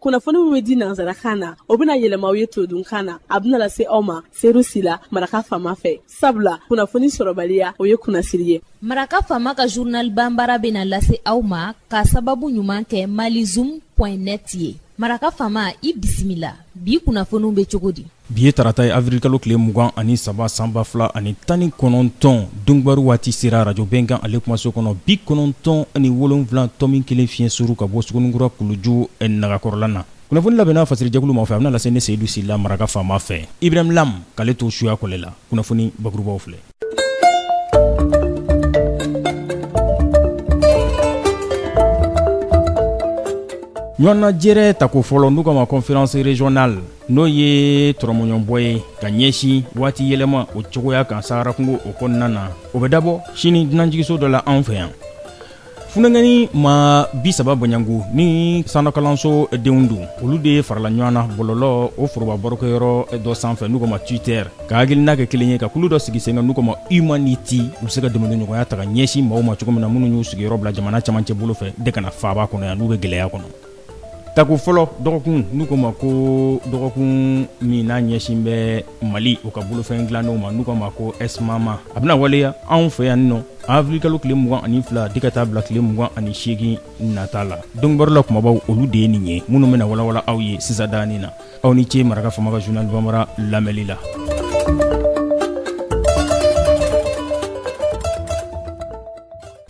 Kunnafoni min bɛ di nansarakan na, o bɛna yɛlɛma aw ye todunkan na. A bɛna lase aw ma Seyidu Sila, Maraka Faama fɛ, sabula kunnafoni sɔrɔbaliya, o ye kunnasiri ye. Maraka Faama ka journal banbara bɛna lase aw ma ka sababu ɲuman kɛ malizoom point net ye. Maraka Faama, i bisimila. Bi kunnafoniw bɛ cogo di? Bi ye tarata ye, avril kalo tile 23 san 2019. Donkibaru waati sera Arajo Bɛnkan ale kumaso kɔnɔ, 97.1 fiɲɛ suru ka bɔ Suguninkura kuluju nagakɔrɔla na. Kunnafoni labɛnna fasirijɛkulu ma fɛ, a bɛna lase ne Seyidu Sila, Maraka Faama fɛ. Ibrahim Lam k'ale to suya kɔlɛ la. Kunnafoni bakurubaw filɛ. Ɲɔgɔnnajɛrɛ tako fɔlɔ, n'u k'a ma conférence régionale, n'o ye tɔrɔmɔɲɔbɔ ye ka ɲɛsin waati yɛlɛma o cogoya kan Sahara kungo o kɔnɔna na, o bɛ dabɔ sini dunanjiginso dɔ la anw fɛ yan. Funankɛnin maa 30 bɔɲɔgɔnko ni sannakalanso denw don, olu de farala ɲɔgɔn na bɔlɔlɔ o foroba barokɛyɔrɔ dɔ sanfɛ, n'u k'a ma Twitter, ka hakilina kɛ kelen ye ka kulu dɔ sigi sen kan, n'u k'a ma Humanity. U bɛ se ka dɛmɛɲɔgɔnya ta ka ɲɛsin maaw ma cogo min na, minnu y'u sigiyɔrɔ bila jamana camancɛ bolo fɛ de ka na faaba kɔnɔ yan, n'u bɛ gɛlɛya kɔnɔ. Tako fɔlɔ dɔgɔkun, n'u k'o ma ko dɔgɔkun min n'a ɲɛsin bɛ Mali o ka bolofɛn dilannenw ma, n'u k'a ma ko SMAMA, a bɛna waleya anw fɛ yan nɔ avril kalo tile 22 de ka taa bila tile 28 nata la. Donkibaru la kumabaw, olu de ye nin ye minnu bɛna walawala aw ye sisan daani na. Aw ni ce Maraka Faama ka journal bambara lamɛnli la.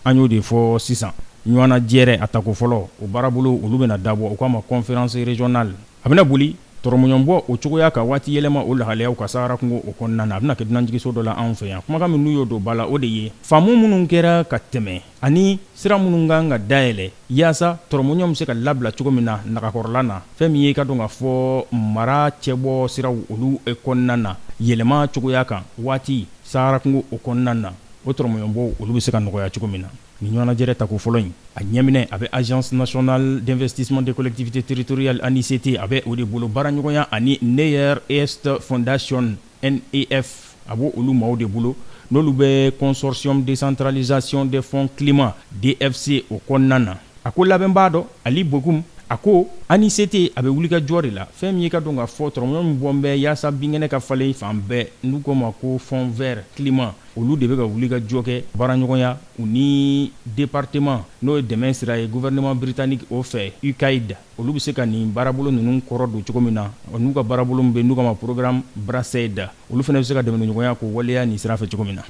An y'o de fɔ sisan, ɲɔgɔnnajɛrɛ a tako fɔlɔ o baarabolo, olu bɛna dabɔ, u k'a ma conférence régionale. A bɛna boli tɔrɔmɔɲɔbɔ o cogoya ka waati yɛlɛma o lahalayaw kan Sahara kungo o kɔnɔna na. A bɛna kɛ dunanjiginso dɔ la anw fɛ yan. Kumakan min n'u y'o don ba la, o de ye faamu minnu kɛra ka tɛmɛ ani sira minnu kan ka dayɛlɛ yaasa tɔrɔmɔɲɔ bɛ se ka labila cogo min na nagakɔrɔla na, fɛn min ye ka dɔn ka fɔ mara cɛbɔ siraw olu kɔnɔna na, yɛlɛma cogoya kan waati Sahara kungo o kɔnɔna na, o tɔrɔmɔɲɔbɔw olu bɛ se ka nɔgɔya cogo min na. Nin ɲɔgɔnnajɛrɛ tako fɔlɔ in, a ɲɛminɛ a bɛ Agence nationale d'investissement des collectivités territoriales, ANICT, a bɛ o de bolo baaraɲɔgɔnya ani Near East Foundation, NEF, a b'o olu maaw de bolo, n'olu bɛ consortium décentralisation des fonds climat, DFC, o kɔnɔna na. A ko labɛnbaa dɔ, Ali Bokum, a ko ANICT a bɛ wulikajɔ de la, fɛn min ye ka dɔn ka fɔ tɔrɔmɔɲɔ min bɔn bɛ yaasa binkɛnɛ ka falen fan bɛɛ, n'u k'o ma ko fond vert climat, olu de bɛ ka wulikajɔ kɛ baaraɲɔgɔnya u ni département n'o ye dɛmɛ sira ye gouvernement britannique o fɛ, UKAID, olu bɛ se ka nin baarabolo ninnu kɔrɔ don cogo min na, n'u ka baarabolo min bɛ n'u k'a ma programme BRACED, olu fana bɛ se ka dɛmɛɲɔgɔnya ko waleya nin sira fɛ cogo min na.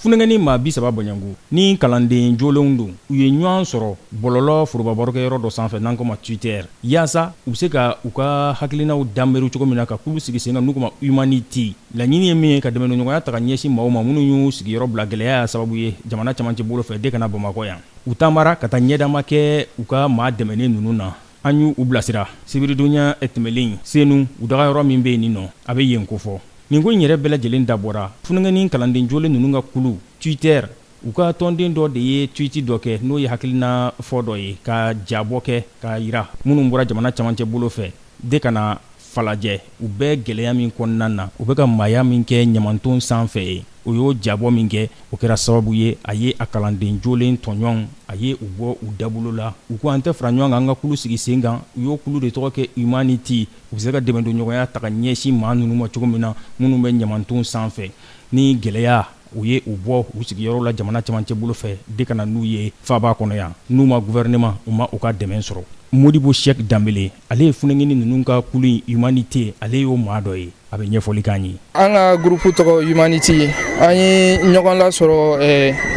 Funankɛnin maa 30 bɔɲɔgɔnko ni kalanden jolenw don, u ye ɲɔgɔn sɔrɔ bɔlɔlɔ foroba barokɛyɔrɔ dɔ sanfɛ, n'an k'o ma Twitter, yaasa u bɛ se ka u ka hakilinaw danberu cogo min na ka kulu sigi sen kan, n'u k'o ma Humanity. Laɲini ye min ye, ka dɛmɛɲɔgɔnya ta ka ɲɛsin maaw ma minnu y'u sigiyɔrɔ bila gɛlɛya y'a sababu ye jamana camancɛ bolo fɛ de ka na Bamakɔ yan. U taamara ka taa ɲɛdama kɛ u ka maa dɛmɛnen ninnu na. An y'u u bilasira sibiridonya tɛmɛlen Senu, u dagayɔrɔ min bɛ yen nin nɔ, a bɛ yen kofɔ. Nin ko in yɛrɛ bɛɛ lajɛlen dabɔra funankɛnin kalanden jolen ninnu ka kulu Twitter, u ka tɔnden dɔ de ye tweet dɔ kɛ, n'o ye hakilina fɔ dɔ ye ka jabɔ kɛ k'a jira minnu bɔra jamana camancɛ bolo fɛ de ka na Falajɛ, u bɛ gɛlɛya min kɔnɔna na, u bɛ ka maaya min kɛ ɲamanton sanfɛ ye, o y'o jabɔ min kɛ, o kɛra sababu ye a ye a kalanden jolen tɔɲɔgɔnw, a ye u bɔ u dabolo la. U ko an tɛ fara ɲɔgɔn kan, an ka kulu sigi sen kan. U y'o kulu de tɔgɔ kɛ Humanity. U bɛ se ka dɛmɛdonɲɔgɔnya ta ka ɲɛsin maa ninnu ma cogo min na, minnu bɛ ɲamanton sanfɛ ni gɛlɛya u ye u bɔ u sigiyɔrɔ la jamana camancɛ bolo fɛ de ka na n'u ye faaba kɔnɔ yan, n'u ma gouvernement u ma u ka dɛmɛ sɔrɔ. Modibo Sɛki Danbele, ale ye funankɛnin ninnu ka kulu in Humanité, ale y'o maa dɔ ye, a bɛ ɲɛfɔli k'an ye. An ka groupe tɔgɔ Humanity. An ye ɲɔgɔn lasɔrɔ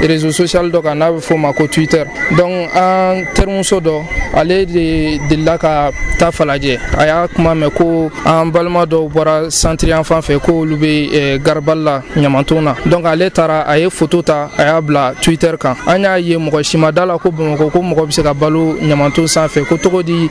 réseau social dɔ kan n'a bɛ f'o ma ko Twitter. Donc an terimuso dɔ, ale de delila ka taa Falajɛ, a y'a kuma mɛn ko an balima dɔw bɔra centre yan fan fɛ, ko olu bɛ garabali la ɲamanton na. Donc ale taara, a ye photo ta, a y'a bila Twitter kan. An y'a ye, mɔgɔ si ma da la ko Bamakɔ ko mɔgɔ bɛ se ka balo ɲamanton sanfɛ, ko cogo di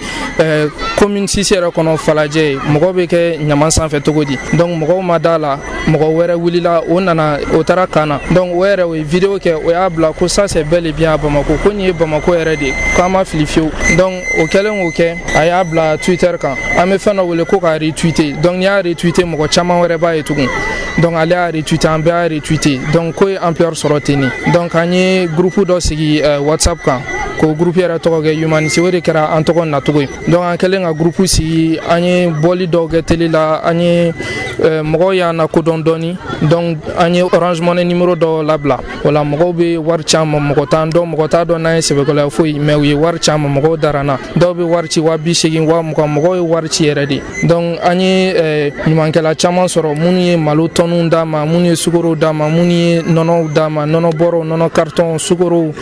commune 6 yɛrɛ kɔnɔ, Falajɛ, mɔgɔ bɛ kɛ ɲaman sanfɛ cogo di? Donc mɔgɔw ma da la. Mɔgɔ wɛrɛ wulila, o nana, o taara kan na. Donc o yɛrɛ, o ye vidéo kɛ, o y'a bila ko ça, c'est bel et bien à Bamako, ko nin ye Bamako yɛrɛ de ye, k'an ma fili fiyewu. Donc o kɛlen k'o kɛ, a y'a bila Twitter kan. An bɛ fɛn dɔ wele ko ka retweeter. Donc n'i y'a retweeter, mɔgɔ caman wɛrɛ b'a ye tugun. Donc ale y'a retweeté, an bɛɛ y'a retweeté. Donc ko ye ampleur sɔrɔ ten de. Donc an ye groupe dɔ sigi WhatsApp kan, k'o groupe yɛrɛ tɔgɔ kɛ Humanity. O de kɛra an tɔgɔ nacogo ye. Donc an kɛlen ka groupe sigi, an ye bɔli dɔw kɛ télé la, an ye mɔgɔw y'an lakodɔn dɔɔni. Donc an ye Orange Money numéro dɔ labila. O la mɔgɔw bɛ wari ci an ma. Mɔgɔ t'an dɔn, mɔgɔ t'a dɔn n'an ye sɛbɛkɔla foyi, mais u ye wari ci an ma. Mɔgɔw dara an na, dɔw bɛ wari ci 80 000, 20 000, mɔgɔw ye wari ci yɛrɛ de. Donc an ye ɲumankɛla caman sɔrɔ, minnu ye malo tɔniw d'an ma, minnu ye sukaro d'an ma, minnu ye nɔnɔw d'an ma, nɔnɔ bɔrɔw, nɔnɔ carton, sukaro,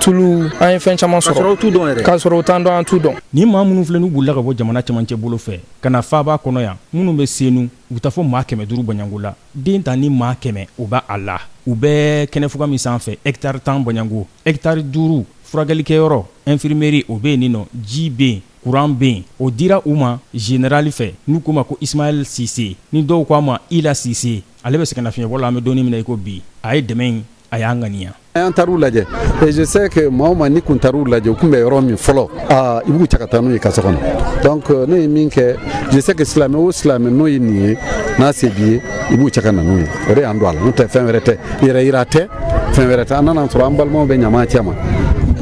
tulu, an ye fɛn caman sɔrɔ k'a sɔrɔ u t'an dɔn, an t'u dɔn. Ni maa minnu filɛ, n'u bolila ka bɔ jamana cɛmancɛ bolo fɛ ka na faaba kɔnɔ yan, minnu bɛ Senu, u bɛ taa fɔ maa 500 bɔɲɔgɔnko la. Den ta ni maa 100, o b'a a la. U bɛ kɛnɛfuga min sanfɛ, hectare 10 bɔɲɔgɔnko, hectare 5 furakɛlikɛyɔrɔ, infirmerie, o bɛ yen nin nɔ, ji bɛ yen, kuran bɛ yen. O dira u ma général fɛ, n'u k'o ma ko Ismaël Sise, ni dɔw k'a ma Ila Sise. Ale bɛ sɛgɛnnafiɲɛbɔ la, an bɛ don min na i ko bi. A ye dɛmɛ in, a y'a ŋaniya. An taar'u lajɛ et je sais que maa o maa ni kun taar'u lajɛ, u kun bɛ yɔrɔ min fɔlɔ, aa, i b'u cɛ ka taa n'u ye kaso kɔnɔ. Donc ne ye min kɛ, je sais que silamɛ o silamɛ n'o ye nin ye, n'a se b'i ye, i b'u cɛ ka na n'u ye. O de y'an don a la, n'o tɛ fɛn wɛrɛ tɛ, yɛrɛ yira tɛ, fɛn wɛrɛ tɛ. An nana sɔrɔ an balimaw bɛ ɲama cɛ ma,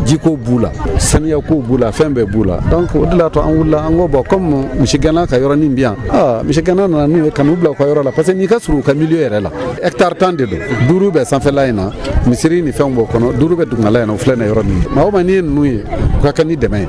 jiko b'u la, saniyako b'u la, fɛn bɛɛ b'u la. Donc o de la to an wulila, an ko bon, comme misigɛnna ka yɔrɔnin bi yan, aa, misigɛnna nana n'u ye ka n'u bila u ka yɔrɔ la, parce que n'i ka surun u ka milieu yɛrɛ la, hectare 10 de don. 5 bɛ sanfɛla in na, misiri ni fɛnw b'o kɔnɔ, 5 bɛ dugumala in na, o filɛ nin yɔrɔ min. Maa o maa n'i ye ninnu ye, u ka kan ni dɛmɛ ye.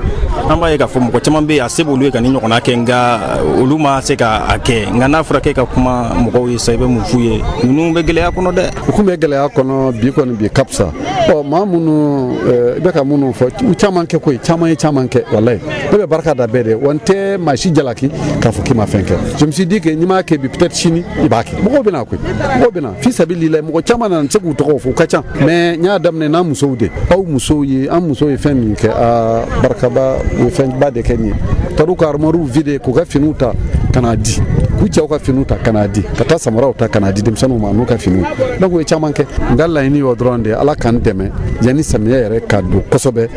An b'a ye k'a fɔ mɔgɔ caman bɛ yen, a se b'olu ye ka ni ɲɔgɔnna kɛ, nka olu ma se ka a kɛ. Nka n'a fɔra k'e ka kuma mɔgɔw ye sa, i bɛ mun f'u ye? Ninnu bɛ gɛlɛya kɔnɔ dɛ. U kun bɛ gɛlɛya kɔnɔ, bi kɔni bi ka fisa. Ɔ, maa minnu i bɛ ka minnu fɔ, u caman kɛ koyi, caman ye caman kɛ. Walayi, ne bɛ barika da bɛɛ de wa. N tɛ maa si jalaki k'a fɔ k'i ma fɛn kɛ. Je me suis dit que n'i m'a kɛ bi, peut-être sini i b'a kɛ. Mɔgɔw bɛ na koyi, mɔgɔw bɛ na fisabilila. Mɔgɔ caman nana, n tɛ se k'u tɔgɔw fɔ, u ka ca, mais n y'a daminɛ n'an musow de. Aw musow ye, an musow ye fɛn min kɛ, aa, barikaba, u ye fɛnba de kɛ nin ye. Taar'u ka armoire vide, k'u ka finiw ta ka n'a di, k'u cɛw ka finiw ta ka n'a di, ka taa samaraw ta ka n'a di denmisɛnninw ma n'u ka finiw. Donc u ye caman kɛ. N ka laɲini y'o dɔrɔn de ye, Ala k'an dɛmɛ yanni samiyɛ yɛrɛ ka don kosɛbɛ,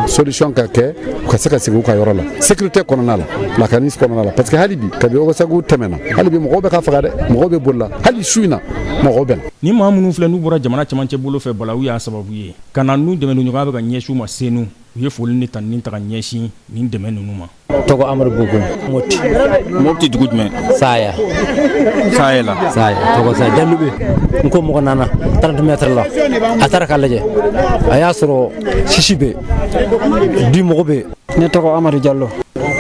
solution ka kɛ, u ka se ka segin u ka yɔrɔ la, sécurité kɔnɔna la, lakani kɔnɔna la, parce que hali bi, kabi Ogosagu tɛmɛna, hali bi mɔgɔw bɛ ka faga dɛ, mɔgɔw bɛ bolila, hali su in na mɔgɔw bɛ na. Ni maa minnu filɛ, n'u bɔra jamana cɛmancɛ bolo fɛ, balawu y'a sababu ye ka na n'u dɛmɛɲɔgɔnya bɛ ka ɲɛsin u ma Senu, u ye foli ni tanuni ta ka ɲɛsin nin dɛmɛ ninnu ma. Tɔgɔ Amadu Bogun, Moti. Mopti dugu jumɛn? Saya. Saya la. Saya tɔgɔ Saya Jalube. N ko mɔgɔ nana 30 mètres la, a taara k'a lajɛ, a y'a sɔrɔ sisi bɛ di, mɔgɔ bɛ. Ne tɔgɔ Amadu Jallo.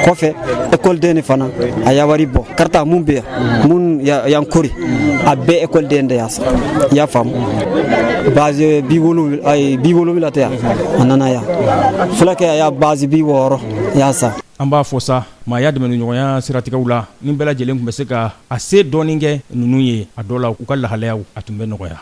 Kɔfɛ école den fana a ya wari bɔ karta mun bɛ yan, mun yan kori, a bɛɛ école den de y'a san. I y'a faamu, base 70, ayi, 70 tɛ yan, a nana yan fulakɛ, a y'a base 60 y'a san. An b'a fɔ sa, maaya dɛmɛɲɔgɔnya siratigɛw la, ni bɛɛ lajɛlen tun bɛ se ka a se dɔɔni kɛ ninnu ye, a dɔ la u ka lahalayaw a tun bɛ nɔgɔya.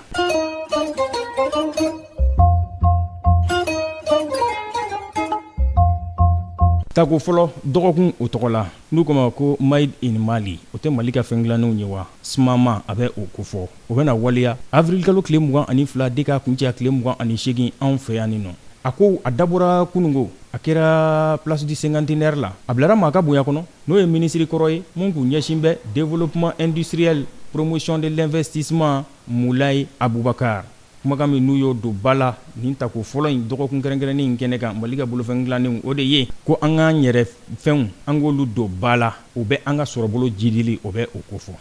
Tako fɔlɔ dɔgɔkun o tɔgɔ la, n'u k'a ma ko Made in Mali, o tɛ Mali ka fɛn dilannenw ye wa, SMAMA, a bɛ o kofɔ. O bɛna waleya avril kalo tile 22 de k'a kuncɛ tile 28 anw fɛ yan nin nɔ. A ko a dabɔra kununko, a kɛra place du cinquantenaire la, a bilara maa ka bonya kɔnɔ, n'o ye minisiri kɔrɔ ye mun k'u ɲɛsin bɛ développement industriel, promotion de l'investissement, Mulayi Abubakar. Kumakan min n'u y'o don ba la nin tako fɔlɔ in dɔgɔkun kɛrɛnkɛrɛnnen in kɛnɛ kan, Mali ka bolofɛn dilannenw, o de ye ko an k'an yɛrɛ fɛnw, an k'olu don ba la, o bɛ an ka sɔrɔbolo jidili, o bɛ o kofɔ.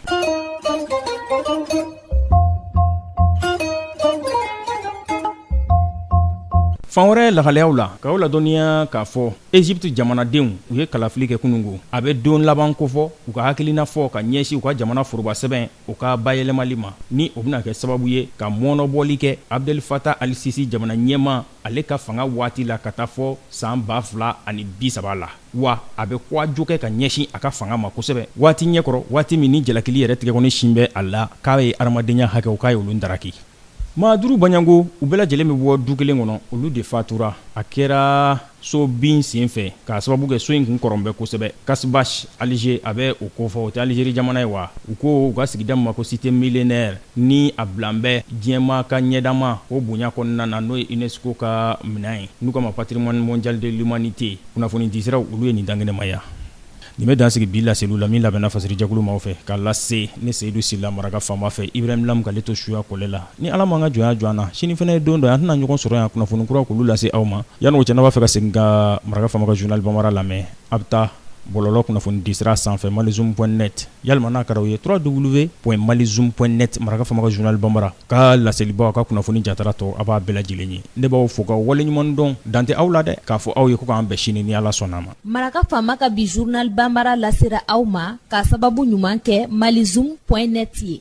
Fan wɛrɛ lahalayaw la, k'aw ladɔnniya k'a fɔ Egypte jamanadenw, u ye kalafili kɛ kununko, a bɛ don laban kofɔ u ka hakilina fɔ ka ɲɛsin u ka jamana foroba sɛbɛn o ka bayɛlɛmali ma, ni o bɛna kɛ sababu ye ka mɔnɔbɔli kɛ Abdel Fattah al-Sisi jamana ɲɛmaa ale ka fanga waati la ka taa fɔ san 2030 la. Wa a bɛ jo kɛ ka ɲɛsin a ka fanga ma kosɛbɛ waati ɲɛkɔrɔ, waati min ni jalakili yɛrɛ tigɛkɔni sin bɛ a la k'a ye hadamadenya hakɛw k'a ye olu daraki. Maa 5 baɲango, u bɛɛ lajɛlen bɛ bɔ du kelen kɔnɔ, olu de fatura. A kɛra so bin sen fɛ k'a sababu kɛ so in kun kɔrɔn bɛ kosɛbɛ. Kasbah Alger, a bɛ o kofɔ, o tɛ Algérie jamana ye wa. U ko u ka sigida ma ko cité millénaire, ni a bilan bɛ diɲɛmaa ka ɲɛdama o bonya kɔnɔna na, n'o ye UNESCO ka minɛn ye, n'u k'a ma patrimoine mondial de l'humanité. Kunnafoni disiraw, olu ye nin dankɛnɛmaya. Nin bɛ dan sigi bi laseliw la min labɛnna fasirijɛkulu maaw fɛ k'a lase ne Seyidu Sila maraka faama fɛ Ibrahim Lam k'ale to suya kɔlɛ la. Ni Ala m'an ka jɔnya jɔ an na, sini fana ye don dɔ ye an tɛna ɲɔgɔn sɔrɔ yan kunnafoni kura k'olu lase aw ma. Yanni o cɛ n'aw b'a fɛ ka segin ka maraka faama ka journal bambara lamɛn, a bɛ taa bɔlɔlɔ kunnafoni disira sanfɛ malizoom point net yalima n'a ka d'aw ye www.malizoom point net maraka faama ka journal bambara ka laselibaw ka kunnafoni jatara tɔ a b'a bɛɛ lajɛlen ye. Ne b'aw fo k'aw waleɲuman dɔn dan tɛ aw la dɛ k'a fɔ aw ye ko k'an bɛn sini ni Ala sɔnna a ma. Maraka faama ka bi journal bambara lasera aw ma k'a sababu ɲuman kɛ malizoom point net ye.